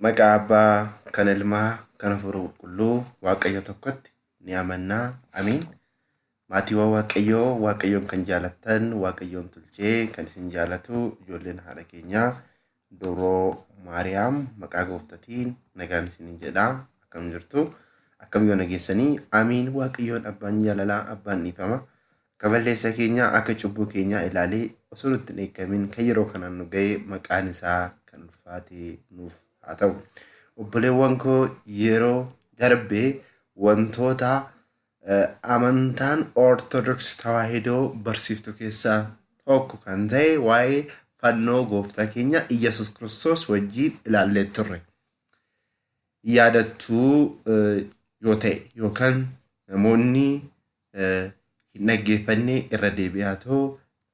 Maqaa Abbaa, kan Ilmaa, kan Hafuura Qulqulluu, Waaqayyo tokkotti ni amannaa. Amiin. Maatiiwwan Waaqayyoo, Waaqayyoon kan jaalattan, Waaqayyoon tolchee kan isin jaalatu, ijoolleen haadha keenyaa, Dubroo Maariyaam, maqaa Gooftaatiin nagaan isiniin jedha. Akkam jirtu? Akkam yoo nageessanii? Amiin. Waaqayyoon abbaan jaalalaa, abbaan dhiifama, akka balleessa keenyaa, akka cubbuu keenyaa ilaalee osoo nutti hin dheekkamin kan yeroo kanaan nu ga'e maqaan isaa kan ulfaate nuuf haa ta'u. Obboleewwan koo, yeroo darbe wantoota amantaan Ortodoksii Tawaahidoo barsiiftu keessaa tokko kan ta'e waa'ee fannoo gooftaa keenya Iyyasuus Kiristoos wajjin ilaallee turre. Yaadattuu yoo ta'e yookaan namoonni hin dhaggeeffanne irra deebi'aa ta'u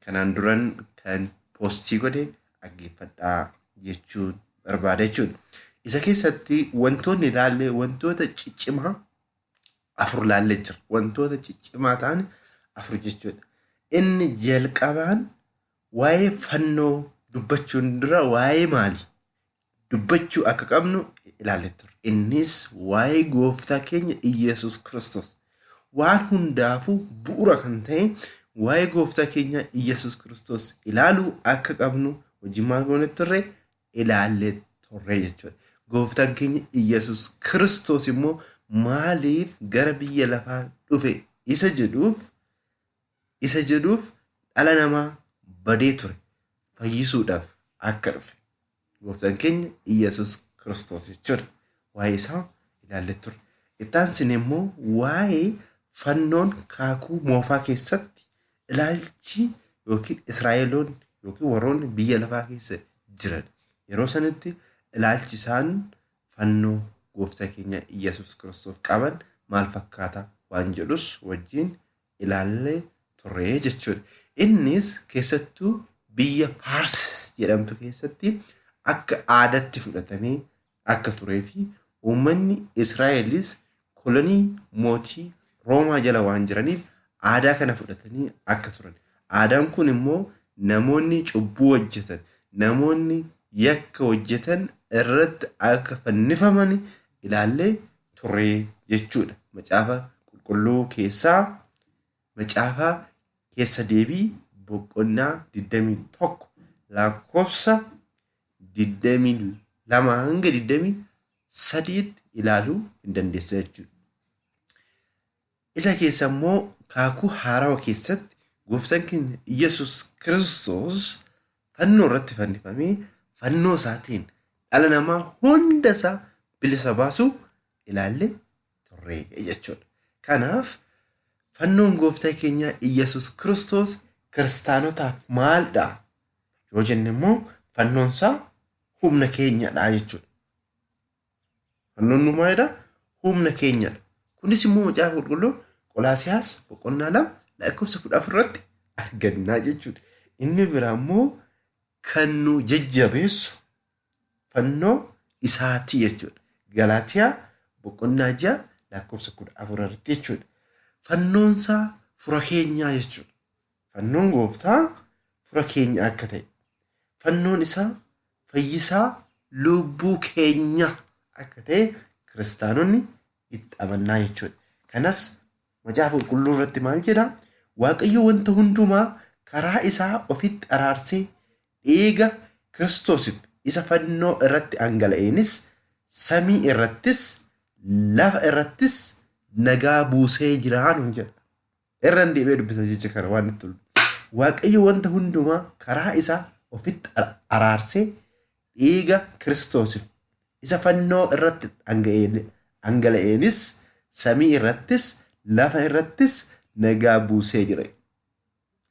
kanaan duran kan poostii godhe dhaggeeffadhaa jechuun barbaada jechuudha. Isa keessatti wantoonni ilaalle wantoota ciccimaa afur ilaallee jira. Wantoota ciccimaa ta'an afur jechuudha. Inni jalqabaan waa'ee fannoo dubbachuun dura waa'ee maali dubbachuu akka qabnu ilaallee turre. Innis waa'ee gooftaa keenya Iyyasuus Kiristoos. Waan hundaafuu bu'uura kan ta'e waa'ee gooftaa keenya Iyyasuus Kiristoos ilaaluu akka qabnu hojii maal goone turre ilaallee turre jechuudha. Gooftaan keenya Iyyasuus Kiristoos immoo maaliif gara biyya lafaa dhufe isa jedhuuf dhala namaa badee ture fayyisuudhaaf akka dhufe. Gooftaan keenya Iyyasuus Kiristoos jechuudha. Waa'ee isaa ilaallee turre. Itti immoo waa'ee fannoon kaakuu moofaa keessatti ilaalchi yookiin Israa'eloonni yookiin warroonni biyya lafaa keessa jiran yeroo sanitti ilaalchi isaan fannoo gooftaa keenya Iyyasuus Kiristoos qaban maal fakkaata waan jedhus wajjin ilaallee turre jechuudha. Innis keessattuu biyya Faars jedhamtu keessatti akka aadaatti fudhatamee akka turee fi uummanni Israa'elis kolonii mootii Roomaa jala waan jiraniif aadaa kana fudhatanii akka turan. Aadaan kun immoo namoonni cubbuu hojjetan, namoonni yakka hojjetan irratti akka fannifaman ilaallee turre jechuudha. Macaafa qulqulluu keessaa macaafa keessa deebii boqonnaa 21 lakkoofsa 22 hanga 23tti ilaaluu hin dandeessa jechuudha. Isa keessa immoo kaakuu haarawaa keessatti gooftaan keenya Iyyasuus Kiristoos fannoo irratti fannifamee fannoo isaatiin dhala namaa hunda isaa bilisa baasuu ilaallee turre jechuudha. Kanaaf fannoon gooftaa keenya Iyyasuus Kiristoos kiristaanotaaf maalidha? Yoo jenne immoo fannoon isaa humna keenyadha jechuudha. Fannoon nu maalidha? Humna keenyadha. Kunis immoo macaafa qulqulluu Qolaasiyaas boqonnaa 2 lakkoofsa 14 irratti argannaa jechuudha. Inni biraa immoo kan nu jajjabeessu fannoo isaatii jechuudha. Galaatiyaa boqonnaa 6 lakkoofsa 14 irratti jechuudha. Fannoon isaa fura keenyaa jechuudha. Fannoon gooftaa fura keenya akka ta'e. Fannoon isaa fayyisaa lubbuu keenya akka ta'e kiristaanonni itti amannaa jechuudha. Kanas macaafa qulqulluu irratti maal jedha? Waaqayyo wanta hundumaa karaa isaa ofitti araarsee dhiiga Kiristoosiif isa fannoo irratti dhangala'eenis samii irrattis lafa irrattis nagaa buusee jira nuun jedha. Irra deebi'ee dubbisa jecha kana waan itti tolu. Waaqayyo wanta hundumaa karaa isaa ofitti araarsee dhiiga Kiristoosiif isa fannoo irratti dhangala'eenis samii irrattis lafa irrattis nagaa buusee jira.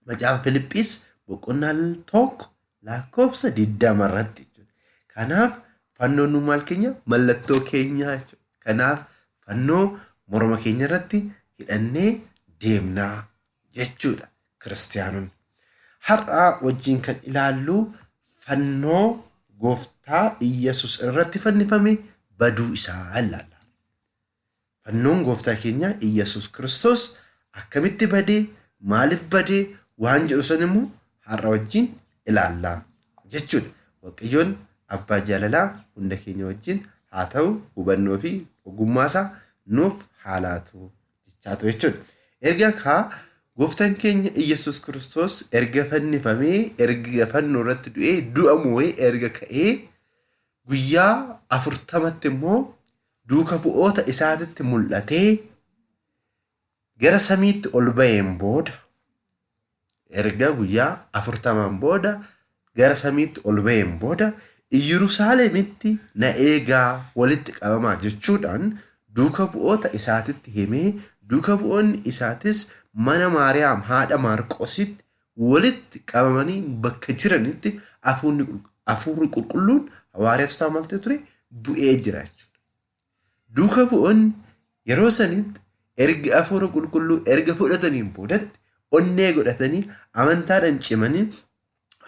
Macaafa Filiphis boqonnaa 1 lakkoofsa 20 irratti jechuudha. Kanaaf fannoon nu maal keenya mallattoo keenyaa jechuudha. Kanaaf fannoo morma keenya irratti hidhannee deemnaa jechuudha kiristaanonni. Har'a wajjin kan ilaallu fannoo gooftaa Iyyasuus irratti fannifame baduu isaa ilaalla. Fannoon gooftaa keenya Iyyasuus Kiristoos akkamitti badee, maaliif badee waan jedhu san immoo har'a wajjin ilaallaa jechuudha. Waaqayyoon Abbaa jaalalaa hunda keenya wajjin haa ta'u, hubannoo fi ogummaasaa nuuf haa laatu jechaatu jechuudha. Erga kaa gooftaan keenya Iyyasuus Kiristoos erga fannifamee, erga fannoo irratti du'ee, du'a moo'ee erga ka'ee guyyaa 40tti immoo duuka bu'oota isaatitti mul'atee gara samiitti ol ba'een booda, erga guyyaa 40 booda gara samiitti ol ba'een booda Iyyerusaalemitti na eegaa walitti qabamaa jechuudhaan duuka bu'oota isaatitti himee, duuka bu'oonni isaatis mana Maariyaam haadha Maarqositti walitti qabamanii bakka jiranitti hafuurri qulqulluun hawaariyaatotaa maal ta'e ture bu'ee jira jechuudha. Duuka bu'oonni yeroo sanitti erga hafuura qulqulluu erga fudhataniin boodatti onnee godhatanii amantaadhaan cimanii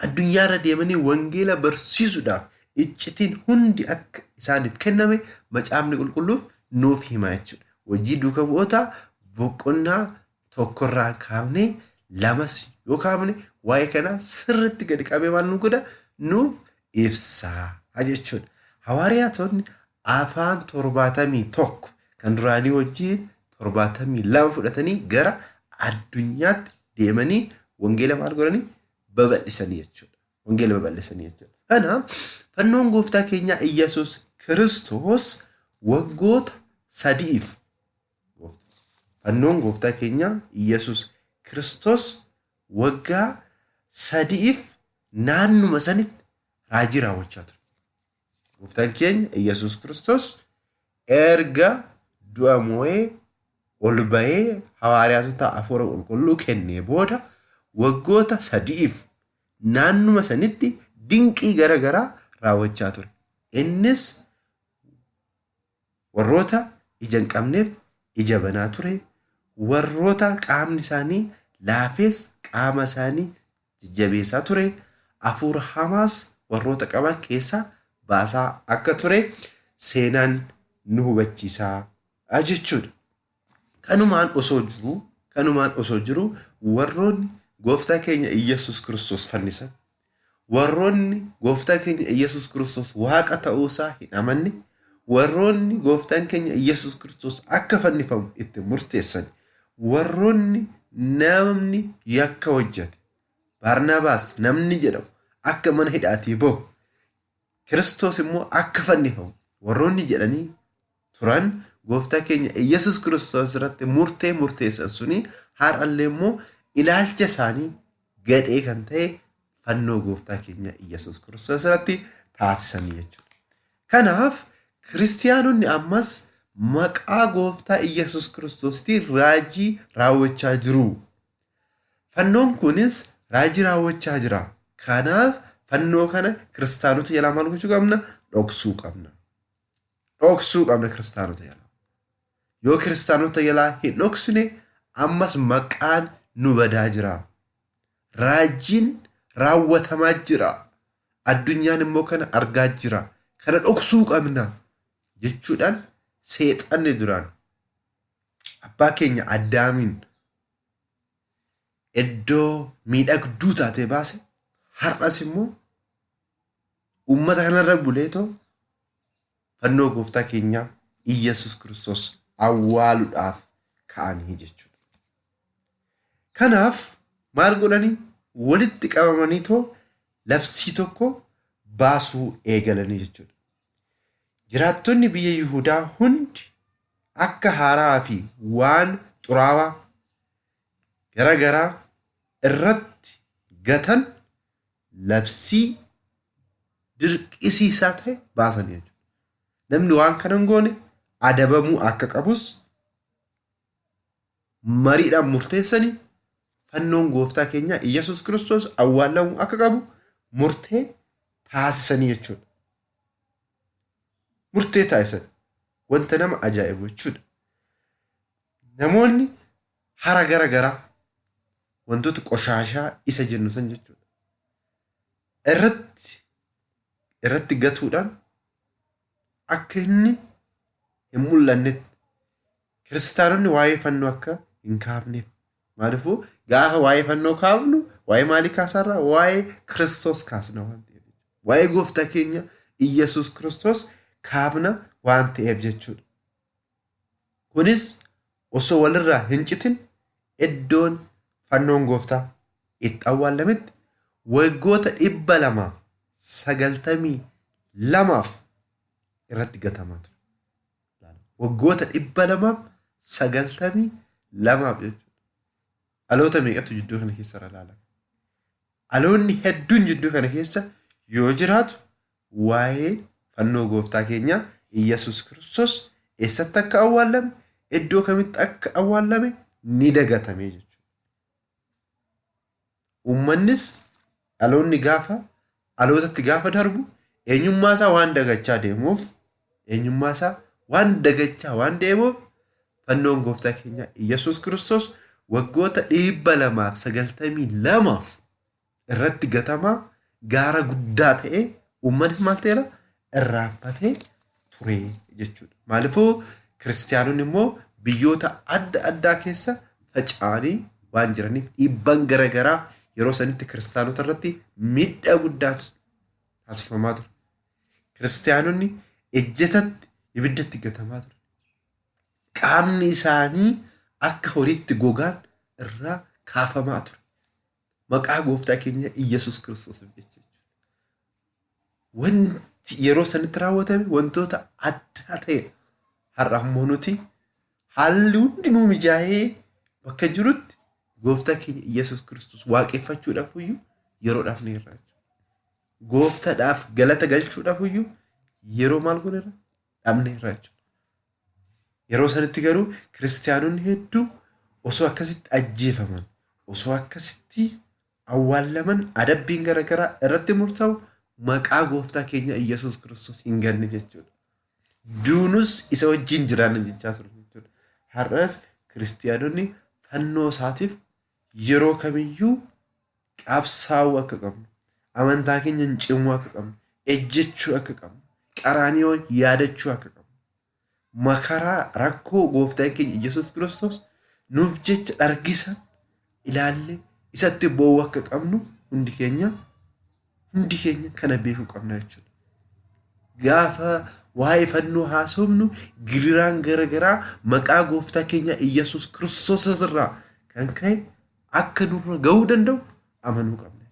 addunyaarra deemanii wangeela barsiisuudhaaf iccitiin hundi akka isaaniif kenname macaafni qulqulluuf nuuf hima jechuudha. Hojii duuka bu'ootaa boqonnaa 1rraa kaafnee 2s yoo kaafne waa'ee kanaa sirriitti gadi qabee maal nu godha nuuf ibsaa jechuudha. Hawaariyaatonni afaan 71 kan duraanii wajjin 72 fudhatanii gara addunyaatti deemanii wangeela maal godhanii babal'isanii jechuudha. Wangeela babal'isanii jechuudha. Kanaaf fannoon gooftaa keenyaa Iyyasuus Kiristoos waggoota 3f fannoon gooftaa keenyaa Iyyasuus Kiristoos waggaa 3f naannuma sanitti raajii raawwachaa ture. Gooftaan keenya Iyyasuus Kiristoos erga du'a moo'ee ol ba'ee hawaariyaatota hafuura qulqulluu kennee booda waggoota 3f naannuma sanitti dinqii garaagaraa raawwachaa ture. Innis warroota ija hin qabneef ija banaa ture, warroota qaamni isaanii laafees qaama isaanii jajjabeessaa ture, hafuura hamaas warroota qaban keessaa baasaa akka ture seenaan nu hubachiisaa jechuudha. Kanumaan osoo jiru warroonni gooftaa keenya Iyyasuus Kiristoos fannisan, warroonni gooftaa keenya Iyyasuus Kiristoos waaqa ta'uusaa hin amanne, warroonni gooftaan keenya Iyyasuus Kiristoos akka fannifamu itti murteessan, warroonni namni yakka hojjete Barnaabaas namni jedhamu akka mana hidhaatii bahu, Kiristoos immoo akka fannifamu warroonni jedhanii turan gooftaa keenya Iyyasuus Kiristoos irratti murtee murteessan suni har'allee immoo ilaalcha isaanii gadhee kan ta'e fannoo gooftaa keenya Iyyasuus Kiristoos irratti taasisanii jechuudha. Kanaaf kiristiyaanonni ammas maqaa gooftaa Iyyasuus Kiristoostiin raajii raawwachaa jiru. Fannoon kunis raajii raawwachaa jira. Kanaaf fannoo kana kiristaanota jalaa maal gochuu qabna? Dhoksuu qabna. Dhoksuu qabna kiristaanota jalaa. Yoo kiristaanota jalaa hin dhoksine ammas maqaan nu badaa jira. Raajiin raawwatamaa jira. Addunyaan immoo kana argaa jira. Kana dhoksuu qabna jechuudhaan seexanni duraan abbaa keenya Addaamiin iddoo miidhagduu taate baase, har'as immoo uummata kanarra buleetoo fannoo gooftaa keenyaa Iyyasuus Kiristoos awwaaluudhaaf ka'anii jechuudha. Kanaaf maal godhanii walitti qabamaniitoo labsii tokko baasuu eegalanii jechuudha. Jiraattonni biyya Yihudaa hundi akka haaraa fi waan xuraawaa garaagaraa irratti gatan labsii dirqisiisaa ta'e baasanii jechuudha. Namni waan kana hin goone adabamuu akka qabus mariidhaan murteessanii fannoon gooftaa keenyaa Iyyasuus Kiristoos awwaalamuu akka qabu murtee taasisanii jechuudha. Murtee taasisan wanta nama ajaa'ibu jechuudha. Namoonni hara garaagaraa wantoota qoshaashaa isa jennu san jechuudha. Irratti gatuudhaan akka inni hin mul'annetti kiristaanonni waa'ee fannoo akka hin kaafneef. Maaliifuu gaafa waa'ee fannoo kaafnu waa'ee maalii kaasaarraa? Waa'ee Kiristoos kaasna waan ta'eef. Waa'ee gooftaa keenya Iyyasuus Kiristoos kaafna waan ta'eef jechuudha. Kunis osoo walirraa hin citin iddoon fannoon gooftaa itti awwaalametti waggoota 292f irratti gatamaa ture. Waggoota 292f jechuudha. Dhaloota meeqatu jidduu kana keessa irra ilaala? Dhaloonni hedduun jidduu kana keessa yoo jiraatu waa'ee fannoo gooftaa keenyaa Iyyasuus Kiristoos eessatti akka awwaalame, iddoo kamitti akka awwaalame ni dagatame jechuudha. Uummannis dhaloonni gaafa dhalootatti gaafa darbu eenyummaa isaa waan dagachaa deemuuf eenyummaa isaa waan dagachaa waan deemuuf fannoon gooftaa keenya Iyyasuus Kiristoos waggoota 292f irratti gatamaa gaara guddaa ta'ee uummannis maal ta'eera irraanfatee ture jechuudha. Maaliifuu kiristaanonni immoo biyyoota adda addaa keessa faca'anii waan jiraniif dhiibbaan garaagaraa yeroo sanitti kiristaanota irratti miidhaa guddaatu taasifamaa ture. Kiristaanonni ejjetatti ibiddatti gatamaa ture. Qaamni isaanii akka horiitti gogaan irraa kaafamaa ture. Maqaa gooftaa keenya Iyyasuus Kiristoosiif jecha. Wanti yeroo sanitti raawwatame wantoota addaa ta'edha. Har'a immoo nuti haalli hundinuu mijaa'ee bakka jirutti gooftaa keenya Iyyasuus Kiristoos waaqeffachuudhaaf iyyuu yeroodhaaf ni irraa. Gooftaadhaaf galata galchuudhaaf iyyuu yeroo maal godheera dhabne irraa jechuudha. Yeroo sanitti garuu kiristaanonni hedduu osoo akkasitti ajjeefaman, osoo akkasitti awwaallaman adabbiin garaagaraa irratti murtaa'u maqaa gooftaa keenya Iyyasuus Kiristoos hin ganne jechuudha. Duunus isa wajjin jiraanna jechaa ture jechuudha. Har'as kiristaanonni fannoo isaatiif yeroo kamiyyuu qabsaa'uu akka qabnu, amantaa keenya cimuu akka qabnu, ejjechuu akka qabnu, qaraaniyoon yaadachuu akka qabnu, makaraa rakkoo gooftaan keenya Iyyasuus Kiristoos nuuf jecha dhargisan ilaallee isatti boo'uu akka qabnu hundi keenya kana beekuu qabna jechuudha. Gaafa waa'ee fannoo haasofnu gidiraan garaagaraa maqaa gooftaa keenya Iyyasuus Kiristoos irraa kan ka'e akka nurra ga'uu danda'u amanuu qabna.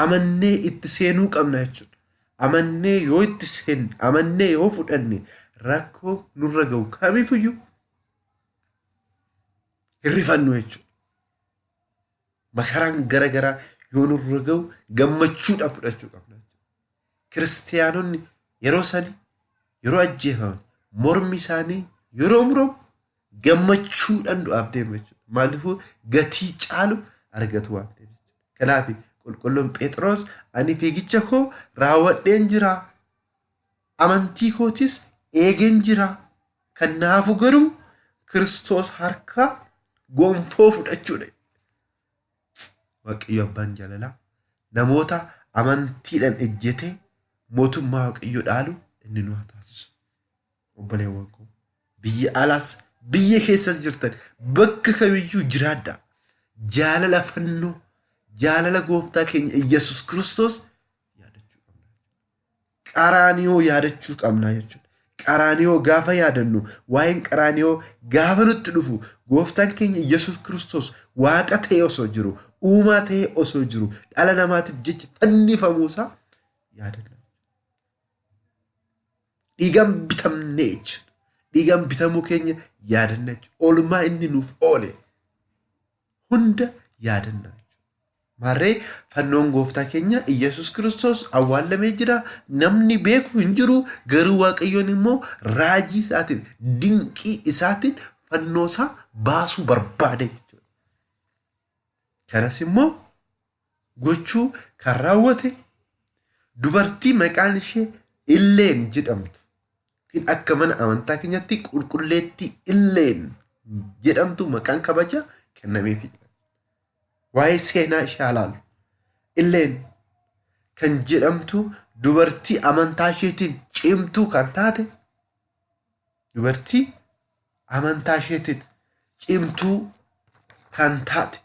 Amannee itti seenuu qabna jechuudha. Amannee yoo itti seenne, amannee yoo fudhanne rakkoo nurra ga'u kamiifiyyuu hin rifannu jechuudha. Makaraan garaagaraa yoo nurra ga'u gammachuudhaan fudhachuu qabna. Kiristaanonni yeroo sani yeroo ajjeefaman mormi isaanii yeroo muramu gammachuudhaan du'aaf deemu jechuudha. Maaliifuu gatii caalu argatu waan ta'eef. Kanaaf qulqulluun Phexros ani fiigicha koo raawwadheen jira. Amantii kootis eegeen jira. Kanaafu garuu Kiristoos harkaa gonfoo fudhachuudha. Waaqayyo abbaan jaalalaa namoota amantiidhaan ejjetee mootummaa Waaqayyoo dhaalu inni nu haa taasisu. Obboleewwan koo biyya alaas biyya keessas jirtan bakka kamiyyuu jiraadhaa. Jaalala fannoo, jaalala gooftaa keenya Iyyasuus Kiristoos yaadachuu qabna. Qaraaniyoo yaadachuu qabna jechuudha. Qaraaniyoo gaafa yaadannu, waa'een qaraaniyoo gaafa nutti dhufu gooftaan keenya Iyyasuus Kiristoos waaqa ta'ee osoo jiru, uumaa ta'ee osoo jiru, dhala namaatiif jecha fannifamuusaa yaadanna. Dhiigaan bitamne jechuudha. Dhiigaan bitamuu keenya yaadanna jechuudha. Oolmaa inni nuuf oole hunda yaadanna jechuudha. Maarree fannoon gooftaa keenya Iyyasuus Kiristoos awwaalamee jira. Namni beeku hin jiru. Garuu Waaqayyoon immoo raajii isaatiin, dinqii isaatiin fannoo isaa baasuu barbaade jechuudha. Kanas immoo gochuu kan raawwate dubartii maqaan ishee Illeen jedhamtu yookiin akka mana amantaa keenyatti qulqulleettii Illeen jedhamtu maqaan kabaja kennameefii jira. Waa'ee seenaa ishee ilaallu. Illeen kan jedhamtu dubartii amantaa isheetiin cimtuu kan taate dubartii amantaa isheetiin cimtuu kan taate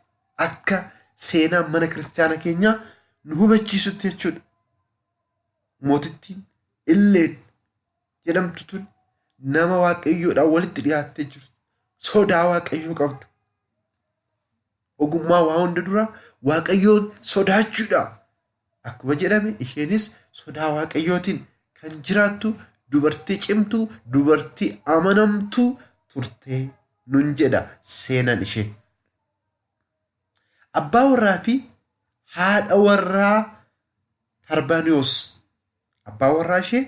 akka seenaan mana kiristaana keenyaa nu hubachiisutti jechuudha. Mootittiin Illeen jedhamtu tun nama Waaqayyoodhaan walitti dhiyaattee jirtu, sodaa Waaqayyoo qabdu. Ogummaa waa hunda dura Waaqayyoon sodaachuudha. Akkuma jedhame isheenis sodaa Waaqayyootiin kan jiraattu dubartii cimtuu, dubartii amanamtuu turte nun jedha seenaan ishee. Abbaa warraa fi haadha warraa Tarbaaniyoos. Abbaa warraa ishee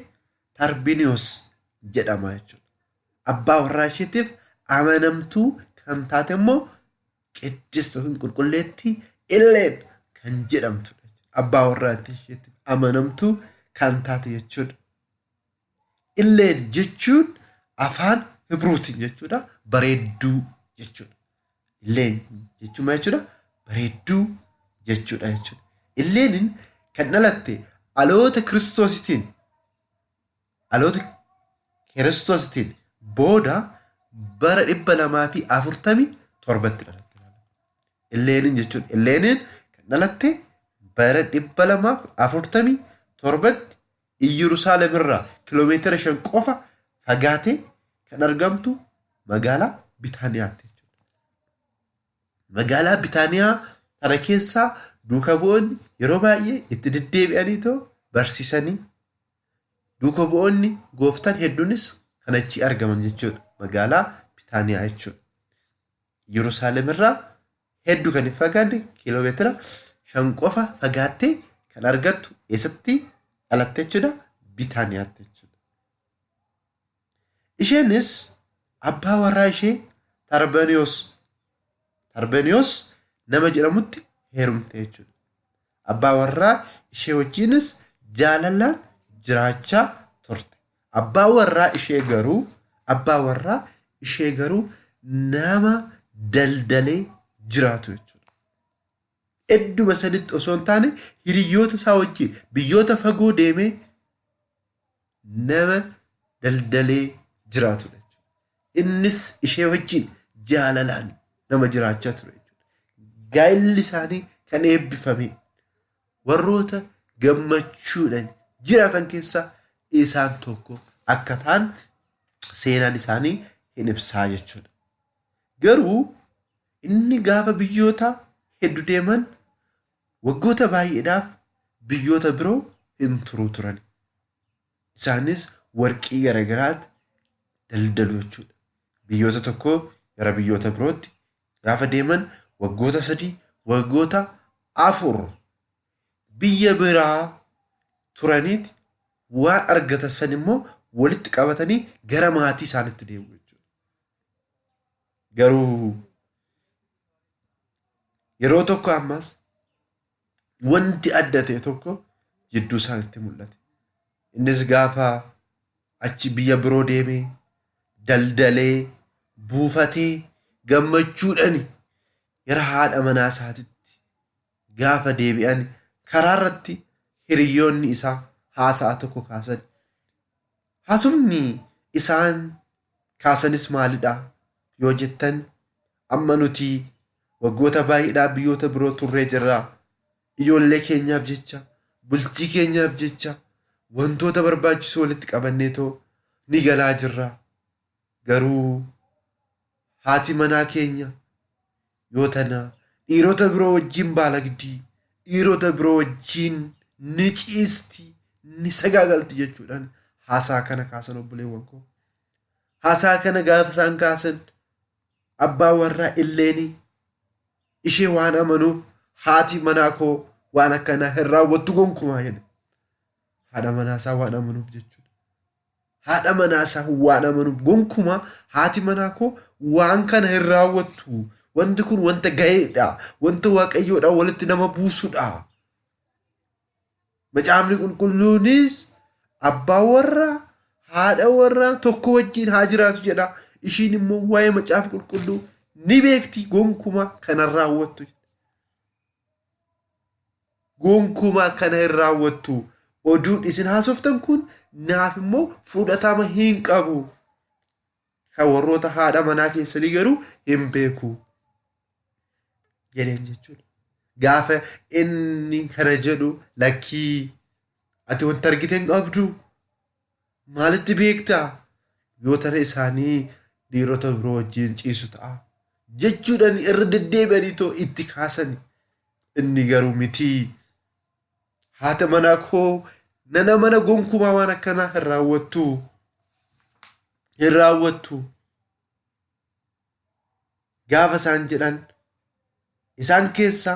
Tarbiniyoos jedhama jechuudha. Abbaa warraa isheetiif amanamtuu kan taate immoo Qiddist yookiin Qulqulleettii Illeen kan jedhamtudha. Abbaa warraa isheetiif amanamtuu kan taate jechuudha. Illeen jechuun afaan Hibruutiin jechuudha bareedduu jechuudha. Illeen jechuun maal jechuudha? Bareedduu jechuudha jechuudha. Illeenin kan dhalatte dhaloota Kiristoositiin dhaloota Kiristoositiin booda bara 247tti dhalatte. Illeenin jechuun Illeenin kan dhalatte bara 247tti Iyyerusaalem irraa kiiloomeetira 5 qofa fagaatee kan argamtu magaalaa Bitaaniyaatti jechuudha. Magaalaa Bitaaniyaa kana keessaa duuka bu'oonni yeroo baay'ee itti deddeebi'anii too barsiisanii duuka bu'oonni gooftaan hedduunis kan achi argaman jechuudha. Magaalaa Bitaaniyaa jechuudha. Yerusaalem irraa hedduu kan hin fagaanne kiiloomeetira 5 qofa fagaattee kan argattu eessatti dhalatte jechuudha? Bitaaniyaatti jechuudha. Isheenis abbaa warraa ishee Tarbeniyoos nama jedhamutti heerumte jechuudha. Abbaa warraa ishee wajjinis jaalalaan jiraachaa turte. Abbaa warraa ishee garuu abbaa warraa ishee garuu nama daldalee jiraatu jechuudha. Edduma sanitti osoo hin taane hiriyoota isaa wajjin biyyoota fagoo deemee nama daldalee jiraatudha jechuudha. Innis ishee wajjin jaalalaan nama jiraachaa ture jechuudha. Gaa'illi isaanii kan eebbifame warroota gammachuudhaan jiraatan keessaa isaan tokko akka ta'an seenaan isaanii hin ibsaa jechuudha. Garuu inni gaafa biyyoota hedduu deeman waggoota baay'eedhaaf biyyoota biroo hin turuu turan. Isaanis warqii garaagaraatti daldalu jechuudha. Biyyoota tokkoo gara biyyoota birootti gaafa deeman waggoota 3, waggoota 4 biyya biraa turaniiti waan argatan san immoo walitti qabatanii gara maatii isaaniitti deebi'u jechuudha. Garuu yeroo tokko ammas wanti adda ta'e tokko jidduu isaanitti mul'ate. Innis gaafa achi biyya biroo deemee daldalee buufatee gammachuudhaan gara haadha manaa isaatitti gaafa deebi'an karaa irratti hiriyoonni isaa haasa'a tokko kaasan. Haasofni isaan kaasanis maalidha yoo jettan amma nuti waggoota baay'eedhaaf biyyoota biroo turree jirra. Ijoollee keenyaaf jecha, bultii keenyaaf jecha wantoota barbaachisoo walitti qabanneetoo ni galaa jirra. Garuu haati manaa keenya yoo tana dhiirota biroo wajjin baalagdii, dhiirota biroo wajjin ni ciisti, ni sagaagalti jechuudhaan haasaa kana kaasan obboleewwan koo. Haasaa kana gaafa isaan kaasan abbaa warraa illeenii ishee waan amanuuf haati manaa koo waan akkanaa hin raawwattu gonkumaa jedhe. Haadha manaa isaa waan amanuuf jechuudha. Haadha manaa isaa waan amanuuf gonkumaa haati manaa koo waan kana hin raawwattu. Wanti kun wanta ga'eedha. Wanta waaqayyoodhaan walitti nama buusudha. Macaafni qulqulluunis abbaa warraa haadha warraa tokko wajjin haa jiraatu jedha. Ishiin immoo waa'ee macaafa qulqulluu ni beekti gonkumaa kana hin raawwattu. Gonkumaa kana hin raawwattu. Oduun isin haasoftan kun naaf immoo fudhatama hin qabu. Kan warroota haadha manaa keessanii garuu hin beeku. Jedheen jechuudha. Gaafa inni kana jedhu lakkii ati wanta argite hin qabdu. Maalitti beektaa? Yoo tana isaanii dhiirota biroo wajjin ciisu ta'a jechuudhaan irra deddeebi'anii too itti kaasani. Inni garuu mitii. Haata manaa koo nana mana gonkumaa waan akkanaa hin raawwattu. Hin raawwattu. Gaafa isaan jedhan isaan keessa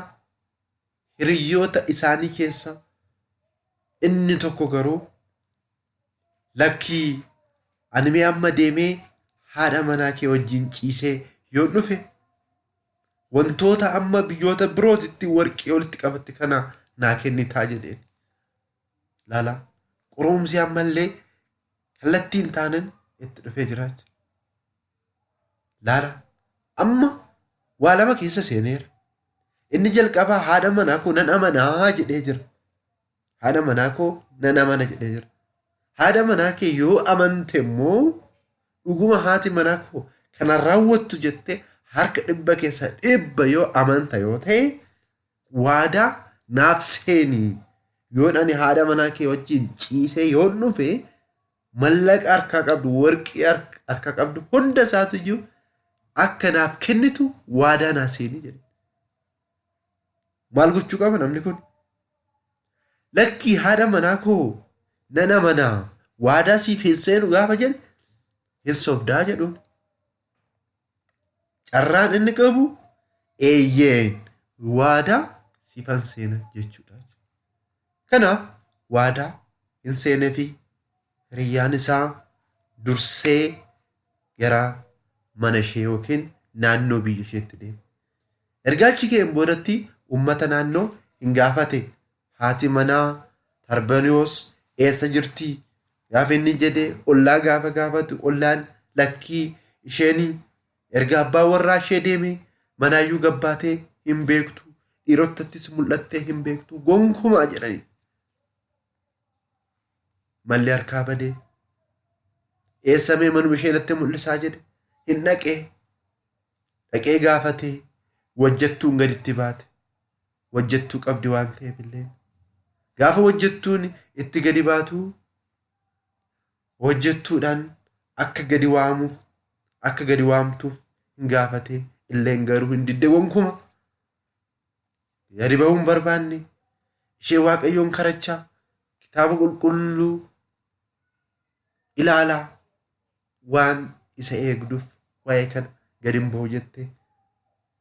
hiriyoota isaanii keessa inni tokko garuu lakkii ani mee amma deemee haadha manaa kee wajjin ciisee yoo dhufe wantoota amma biyyoota birootitti warqee walitti qabatte kana naa kennitaa jedheen. Laala qorumsi ammallee kallattii hin taaneen itti dhufee jiraacha. Laala amma waa lama keessa seeneera. Inni jalqabaa haadha manaa koo nan amanaa jedhee jira. Haadha manaa koo nan amana jedhee jira. Haadha manaa kee yoo amante immoo dhuguma haati manaa koo kana raawwattu jettee harka 100 keessa 100 yoo amanta yoo ta'e waadaa naaf seenii yoon ani haadha manaa kee wajjin ciisee yoon dhufe mallaqa harkaa qabdu warqii harkaa qabdu hunda isaatu iyyuu akka naaf kennitu waadaa naa seenii jedhe. Maal gochuu qaba namni kun? Lakkii haadha manaa koo nan amanaa waadaa siif hin seenu gaafa jedhe hin sobdaa jedhuun. Carraan inni qabu eeyyeen waadaa siifan seena jechuudha. Kanaaf waadaa hin seenee fi hiriyyaan isaa dursee gara mana ishee yookiin naannoo biyya isheetti deema. Ergaa achi ga'een boodatti uummata naannoo hin gaafate. Haati manaa Tarbaniyoos eessa jirti? Gaafa inni jedhee ollaa gaafa gaafatu ollaan lakkii isheen erga abbaa warraa ishee deeme manaayyuu gabbaatee hin beektu dhiirotattis mul'attee hin beektu gonkumaa jedhani. Malli harkaa badee eessamee manuma ishee natti mul'isaa jedhe hin dhaqee dhaqee gaafatee wajjattuun gaditti baate wajjattuu qabdi waan ta'eef illee gaafa wajjattuun itti gadi baatu hojjettuudhaan akka gadi waamuuf akka gadi waamtuuf hin gaafate illeen garuu hin didde gonkuma. Gadi bahuu hin barbaanne ishee Waaqayyoon karachaa kitaaba qulqulluu ilaalaa waan isa eegduuf waa'ee kana gadi hin bahu jette.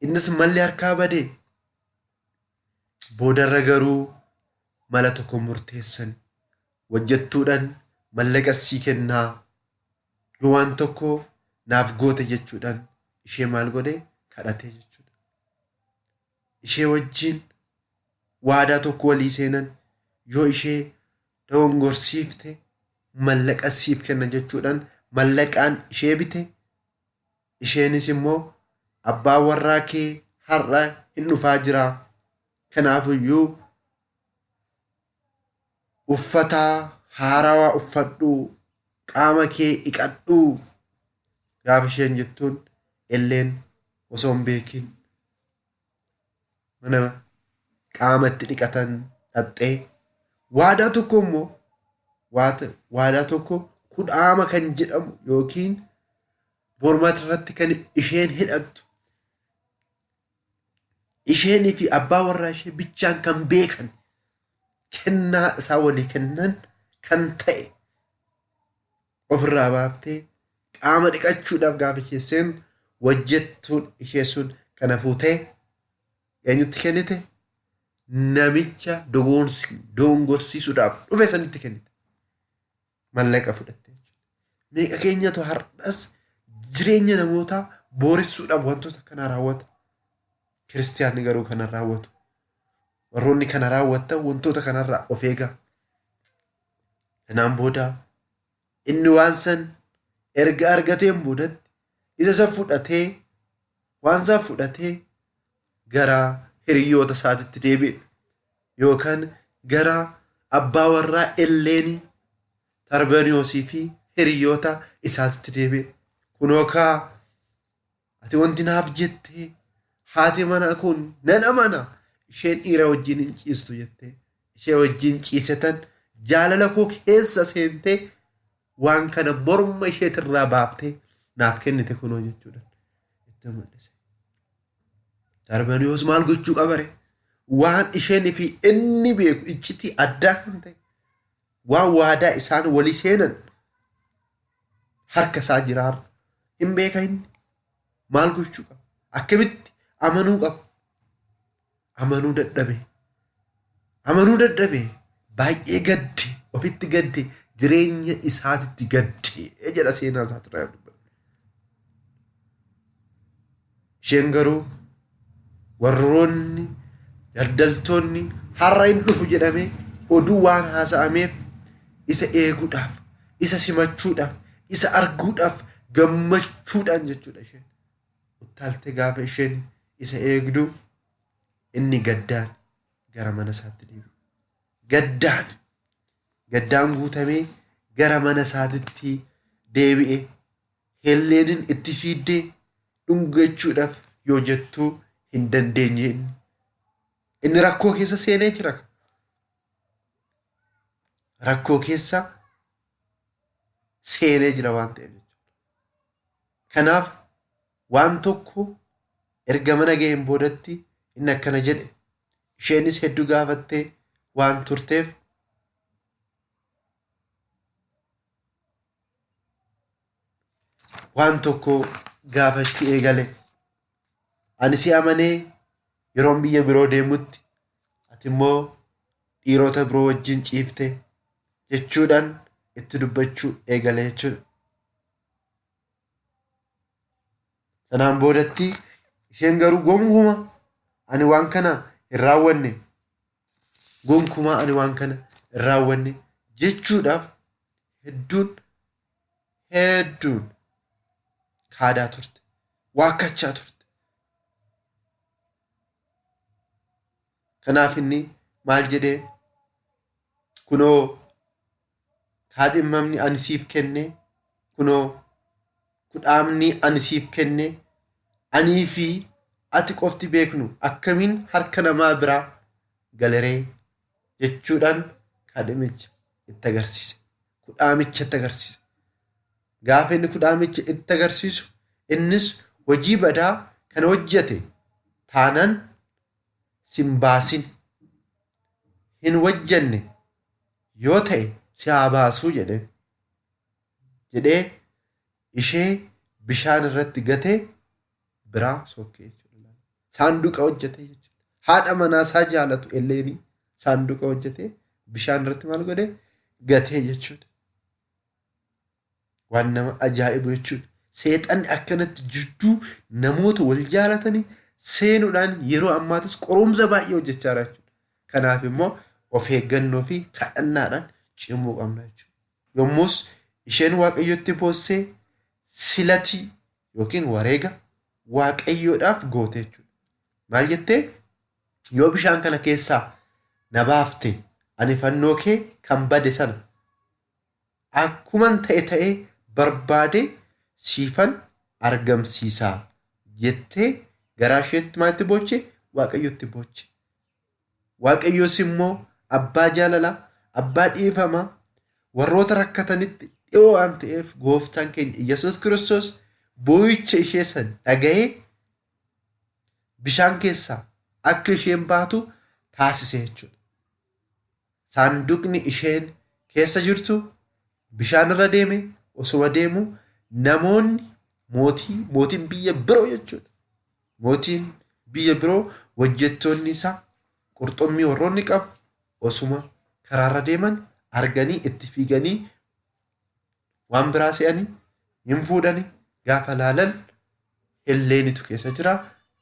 Innis malli harkaa badee boodarra garuu mala tokko murteessan hojjettuudhaan mallaqa sii kennaa yoo waan tokko naaf goote jechuudhaan ishee maal godhe kadhate jechuudha. Ishee wajjin waadaa tokko walii seenan yoo ishee dogongorsiifte mallaqa siif kenna jechuudhaan mallaqaan ishee bite. Isheenis immoo abbaa warraa kee har'a hin dhufaa jira. Kanaafiyyuu uffata haarawaa uffadhu qaama kee dhiqadhu gaafa isheen jettuun illeen osoo hin beekin mana qaama itti dhiqatan dhaqxee waadaa tokko immoo waadaa tokko kudhaama kan jedhamu yookiin morma irratti kan isheen hidhattu isheenii fi abbaa warraa ishee bichaan kan beekan kennaa isaa walii kennan kan ta'e ofirraa baaftee qaama dhiqachuudhaaf gaafa ishee seentu hojjettuun ishee sun kana fuutee eenyutti kennite? Namicha dogongorsiisuudhaaf dhufe sanitti kennite. Mallaqa fudhatte jechuudha. Meeqa keenyatu har'as jireenya namootaa booressuudhaaf wantoota kana raawwata. Kiristiyaanni garuu kana raawwatu. Warroonni kana raawwatan wantoota kanarraa of eegaa. Kanaan booda inni waan san erga argateen boodatti isa san fudhatee waan san fudhatee gara hiriyoota isaatitti deebi'e yookaan gara abbaa warraa Elleenii Tarbaniyoosii fi hiriyoota isaatitti deebi'e. Kunoo kaa ati wanti naaf jettee haati manaa kun nan amana isheen dhiira wajjin hin ciistu jettee ishee wajjin ciisetan jaalala koo keessa seentee waan kana morma isheetirraa baaftee naaf kennite kunoo jechuudha. Itti mul'ise. Darbaniyoos maal gochuu qabare? Waan isheen fi inni beeku iccitii addaa kan ta'e waan waadaa isaan walii seenan harka isaa jiraarra. Hin beeka inni. Maal gochuu qaba? Akkamitti amanuu qaba? Amanuu dadhabe. Amanuu dadhabe. Baay'ee gadde. Ofitti gadde. Jireenya isaatitti gadde jedha seenaa isaatirraa dubbatu. Isheen garuu warroonni daldaltoonni har'a hin dhufu jedhamee oduu waan haasa'ameef isa eeguudhaaf, isa simachuudhaaf, isa arguudhaaf gammachuudhaan jechuudha isheen. Uttaaltee gaafa isheen isa eegdu inni gaddaan gara mana isaatti deebi'e. Gaddaan gaddaan guutamee gara mana isaatitti deebi'e. Helleeniin itti fiiddee dhungachuudhaaf yoo jettuu hin dandeenye inni. Inni rakkoo keessa seenee jira. Rakkoo keessa seenee jira waan ta'eef jechuudha. Kanaaf waan tokko erga mana ga'een boodatti inni akkana jedhe. Isheenis hedduu gaafattee waan turteef waan tokko gaafachuu eegale. Ani si amanee yeroon biyya biroo deemutti ati immoo dhiirota biroo wajjin ciifte jechuudhaan itti dubbachuu eegale jechuudha. Sanaan boodatti isheen garuu gonkumaa ani waan kana hin raawwanne gonkumaa ani waan kana hin raawwanne jechuudhaaf hedduun hedduun kaadaa turte, waakkachaa turte. Kanaaf inni maal jedhee kunoo kaadhimamni ani siif kenne kunoo kudhaamni ani siif kenne anii fi ati qofti beeknu akkamiin harka namaa biraa galeree jechuudhaan kaadhimicha itti agarsiise. Kudhaamicha itti agarsiise. Gaafa inni kudhaamicha itti agarsiisu innis hojii badaa kana hojjete taanaan sin baasin hin hojjenne yoo ta'e si haa baasuu jedhee jedhee ishee bishaan irratti gatee biraa sokkee jechuudha. Saanduqa hojjete jechuudha. Haadha manaa isaa jaalatu Elleenii saanduqa hojjetee bishaan irratti maal godhe gatee jechuudha. Waan nama ajaa'ibu jechuudha. Seexanni akkanatti jidduu namoota wal jaalatanii seenuudhaan yeroo ammaatis qorumsa baay'ee hojjechaa jira jechuudha. Kanaaf immoo of eeggannoo fi kadhannaadhaan cimuu qabna jechuudha. Yommus isheen Waaqayyotti boossee silatii yookiin wareega Waaqayyoodhaaf goote jechuudha. Maal jettee yoo bishaan kana keessaa na baafte ani fannoo kee kan bade sana akkuman ta'e ta'ee barbaade siifan argamsiisaa jettee garaa isheetti maalitti booche? Waaqayyotti booche. Waaqayyos immoo abbaa jaalalaa, abbaa dhiifamaa, warroota rakkatanitti dhiyoo waan ta'eef gooftaan keenya Iyyasuus Kiristoos boo'icha ishee san dhaga'ee bishaan keessaa akka isheen baatu taasise jechuudha. Saanduqni isheen keessa jirtu bishaan irra deeme osuma deemu namoonni mootii mootiin biyya biroo jechuudha. Mootiin biyya biroo hojjettoonni isaa qurxummii warroonni qabu osuma karaarra deeman arganii itti fiiganii waan biraa se'anii hin fuudhanii gaafa laalan Helleenitu keessa jira.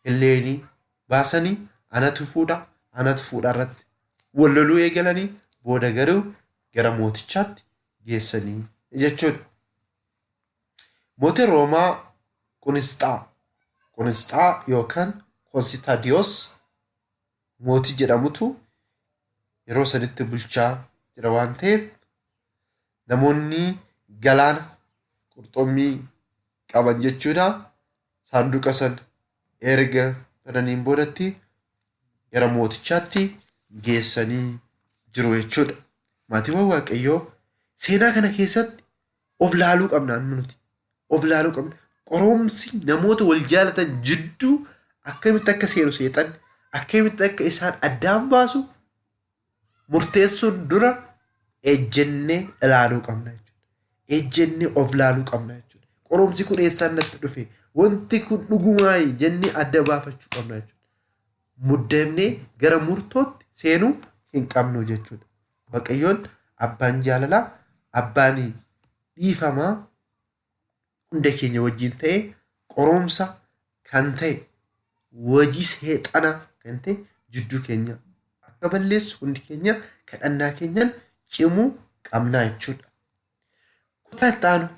Helleenii baasanii anatu fuudha anatu fuudha irratti wal loluu eegalanii booda garuu gara mootichaatti geessanii jechuudha. Mootiin Roomaa Qunisxaa Qunisxaa yookaan Konsitaadiyoos mootii jedhamutu yeroo sanitti bulchaa jira waan ta'eef namoonni galaana qurxummii qaban jechuudha. Saanduqa san erga bananiin boodatti gara mootichaatti geessanii jiru jechuudha. Maatiiwwan Waaqayyoo seenaa kana keessatti Of laaluu qabna amma nuti. Of laaluu qabna. Qorumsi namoota wal jaalatan jidduu akkamitti akka seenu seexan, akkamitti akka isaan addaan baasu murteessuun dura ejjennee ilaaluu qabna jechuudha. Ejjennee of laaluu qabna jechuudha. Qorumsi kun eessaan natti dhufe? Wanti kun dhugumaayi jennee adda baafachuu qabna jechuudha. Muddamnee gara murtootti seenuu hin qabnu jechuudha. Waaqayyoon abbaan jaalalaa, abbaan dhiifamaa hunda keenya wajjin ta'e qorumsa kan ta'e hojii seexanaa kan ta'e jidduu keenya akka balleessu hundi keenya kadhannaa keenyaan cimuu qabnaa jechuudha. Kutaa itti aanu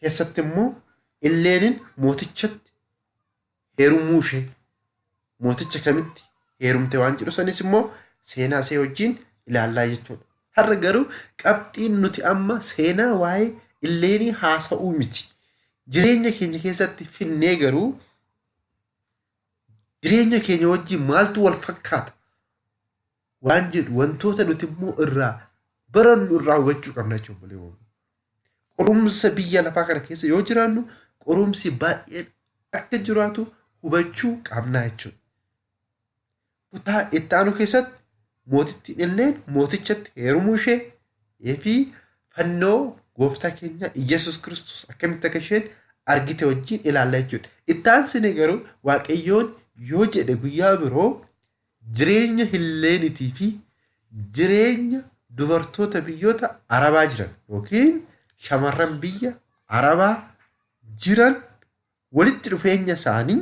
keessatti immoo Illeeniin mootichatti heerumuu ishee mooticha kamitti heerumte waan jedhu sanis immoo seenaa ishee wajjin ilaallaa jechuudha. Har'a garuu qabxiin nuti amma seenaa waa'ee Illeenii haasa'uu miti. Jireenya keenya keessatti finnee garuu jireenya keenya wajjin maaltu wal fakkaata waan jedhu wantoota nuti immoo irraa barannu irraa hubachuu qabna jechuudha. Qorumsa biyya lafaa kana keessa yoo jiraannu qorumsi baay'een akka jiraatu hubachuu qabna jechuudha. Kutaa itti aanu keessatti mootittiin illeen mootichatti heerumuu ishee fi fannoo gooftaa keenya Iyyasuus Kiristoos akkamitti akka isheen argite wajjin ilaalla jechuudha. Itti aansine garuu Waaqayyoon yoo jedhe guyyaa biroo jireenya Hilleenitii fi jireenya dubartoota biyyoota Arabaa jiran yookiin shamarran biyya Arabaa jiran walitti dhufeenya isaanii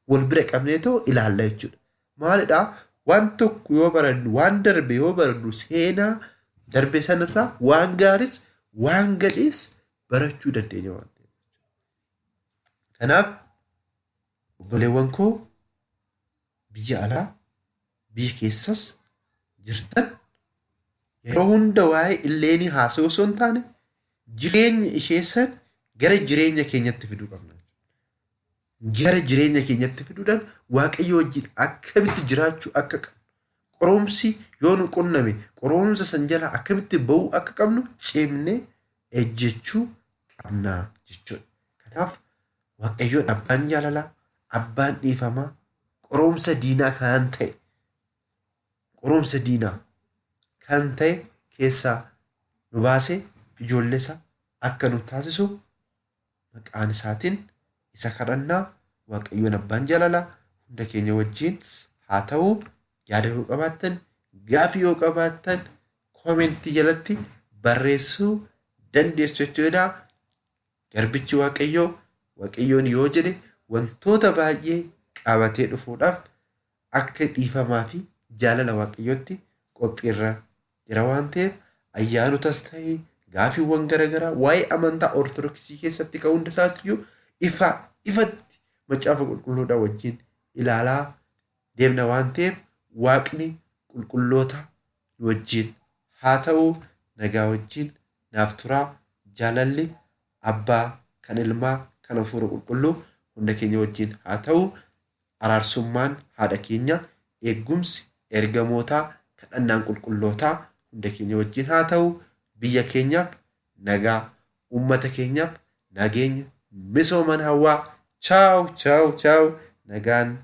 wal bira qabneetoo ilaalla jechuudha. Maalidhaa? Waan tokko yoo barannu, waan darbe yoo barannu seenaa darbe sanarraa waan gaaris waan gadhees barachuu dandeenya waan ta'eef. Kanaaf obboleewwan koo biyya alaa biyya keessas jirtan yeroo hunda waa'ee Illeenii haasa'uu osoo hin taane jireenya ishee san gara jireenya keenyatti fiduu qabna. Gara jireenya keenyatti fiduudhaan Waaqayyo wajjin akkamitti jiraachuu akka qabnu, qorumsi yoo nu qunname qorumsa san jalaa akkamitti ba'uu akka qabnu cimnee ejjechuu qabna jechuudha. Kanaaf Waaqayyoon abbaan jaalalaa, abbaan dhiifamaa, qorumsa diinaa kan ta'e, qorumsa diinaa kan ta'e keessaa nu baasee ijoollee isaa akka nu taasisu maqaan isaatiin isa kadhannaa. Waaqayyoon abbaan jaalalaa hunda keenya wajjin haa ta'u. Yaada yoo qabaattan, gaafii yoo qabaattan koomentii jalatti barreessuu dandeessu jechuudha. Garbichi Waaqayyoo Waaqayyoon yoo jedhe wantoota baay'ee qabatee dhufuudhaaf akka dhiifamaa fi jaalala Waaqayyootti qophiirra jira waan ta'eef ayyaanotas ta'e gaafiiwwan garaagaraa waa'ee amantaa Ortodoksii keessatti ka'uu hunda isaatiiyyuu ifa ifatti macaafa qulqulluudhaa wajjin ilaalaa deemna waan ta'eef Waaqni qulqulloota wajjin haa ta'u. Nagaa wajjin naaf turaa. Jaalalli abbaa kan ilmaa kan hafuura qulqulluu hunda keenya wajjin haa ta'u. Araarsummaan haadha keenya, eegumsi ergamootaa, kadhannaan qulqullootaa hunda keenya wajjin haa ta'u. Biyya keenyaaf nagaa, uummata keenyaaf nageenya, misooman hawwaa. Chaaw chaaw chaaw. Nagaan